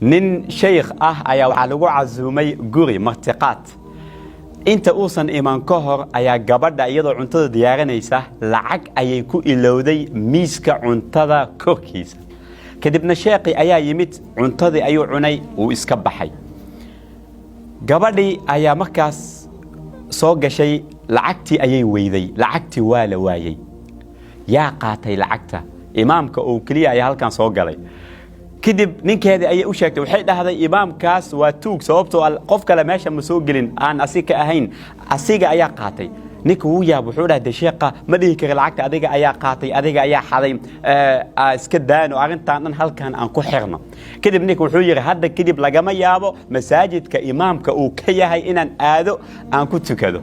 Nin sheykh ah ayaa waxaa lagu casuumay guri martiqaad. Inta uusan iman ka hor ayaa gabadha, iyadoo cuntada diyaarinaysa, lacag ayay ku ilowday miiska cuntada korkiisa. Kadibna sheekhi ayaa yimid, cuntadii ayuu cunay, wuu iska baxay. Gabadhii ayaa markaas soo gashay, lacagtii ayay weyday. Lacagtii waa la waayey. Yaa qaatay lacagta? Imaamka oo keliya ayaa halkan soo galay. Kadib ninkeedii ayay u sheegtay. Waxay dhahday, "Imaamkaas waa tuug, sababtoo qof kale meesha ma soo gelin aan asiga ka ahayn, asiga ayaa qaatay." Ninka wuu yaab. Wuxuu dhahay, "De sheekha ma dhihi kara lacagta adiga ayaa qaatay, adiga ayaa xaday. Iska daano arrintan dhan, halkan aan ku xirno." Kadib ninka wuxuu yidhi, "Hadda kadib lagama yaabo masaajidka imaamka uu ka yahay inaan aado aan ku tukado."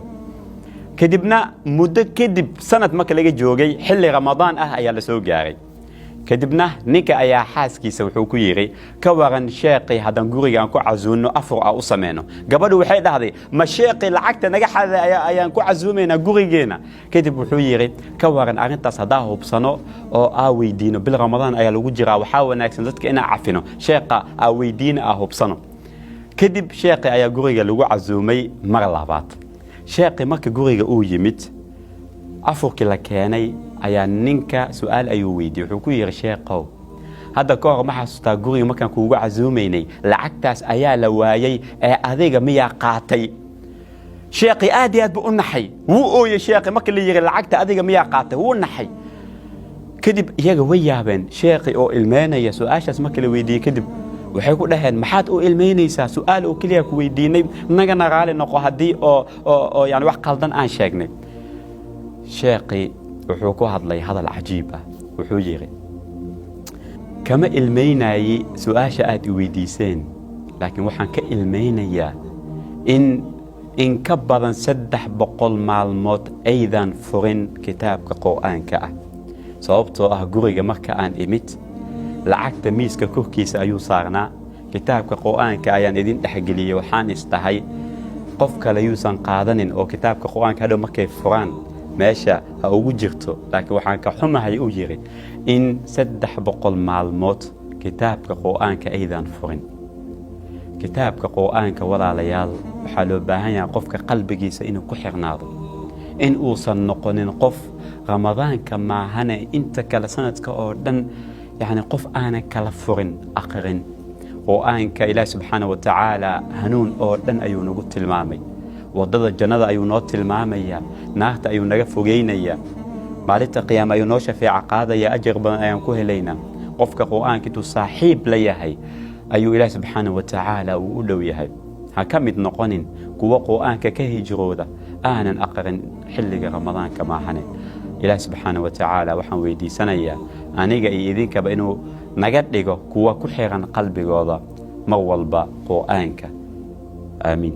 Kadibna muddo kadib, sanad marka laga joogay, xilli Ramadaan ah ayaa la soo gaaray. Kadibna ninka ayaa xaaskiisa wuxuu ku yidhi, "Ka waran sheekii haddaan guriga aan ku casuunno, afur a u sameyno?" Gabadhu waxay dhahday, "Ma sheekii lacagta naga xaday ayaan ku casuumaynaa gurigeena?" Kadib wuxuu yidhi, "Ka waran arrintaas haddaa hubsano oo aa weydiino? Bil Ramadaan ayaa lagu jiraa, waxaa wanaagsan dadka inaa cafino. Sheeqa aa weydiina, aa hubsano." Kadib sheekii ayaa guriga lagu casuumay mar labaad. Sheekii marka guriga uu yimid, afurkii la keenay, ayaa ninka su-aal ayuu weydiiyey. Wuxuu ku yidhi, "Sheekow, hadda ka hor ma xasuustaa guriga markaan kuugu casuumaynay lacagtaas ayaa la waayey, ee adiga miyaa qaatay?" Sheekii aad iyo aad buu u naxay, wuu ooyey. Sheekhi marka la yidhi, "Lacagta adiga miyaa qaatay?" wuu naxay. Kadib iyaga way yaabeen sheekhi oo ilmeynaya su-aashaas marka la weydiiyey. Kadib waxay ku dhaheen, "Maxaad u ilmeynaysaa? Su-aal oo keliya ku weydiinay, nagana raali noqo haddii oo yani wax qaldan aan sheegnay." Sheekhi wuxuu ku hadlay hadal cajiib ah. Wuxuu yidhi, "Kama ilmaynayi su-aasha aad i weydiiseen, laakiin waxaan ka ilmaynayaa in ka badan 300 maalmood aydan furin kitaabka Qur'aanka ah, sababtoo ah guriga marka aan imid lacagta miiska korkiisa ayuu saarnaa. Kitaabka Qur'aanka ayaan idin dhexgeliyey. Waxaan isdahay qof kale yuusan qaadanin oo kitaabka Qur'aanka hadhow markay furaan meesha ha ugu jirto. Laakiin waxaan ka xumahay," uu yidhi, "in 300 maalmood kitaabka Qur'aanka aydan furin." Kitaabka Qur'aanka, walaalayaal, waxaa loo baahan yahay qofka qalbigiisa inuu ku xirnaado, in uusan noqonin qof Ramadaanka maahane inta kale sanadka oo dhan yacni qof aanan kala furin aqrin Qur'aanka. Ilaah subxaana wa tacaala hanuun oo dhan ayuu nagu tilmaamay, waddada jannada ayuu noo tilmaamayaa, naarta ayuu naga fogeynayaa, maalinta qiyaama ayuu noo shafeeca qaadaya, ajar badan ayaan ku helaynaa. Qofka Qur'aanka intuu saaxiib la yahay ayuu Ilaah subxaana wa tacaala uu u dhow yahay. Ha ka mid noqonin kuwa Qur'aanka ka hijrooda, aanan aqrin xilliga Ramadaanka maahane. Ilaah subxaana wa tacaala waxaan weydiisanayaa aniga iyo idinkaba inuu naga dhigo kuwa ku xiran qalbigooda mar walba Qur'aanka. Aamiin.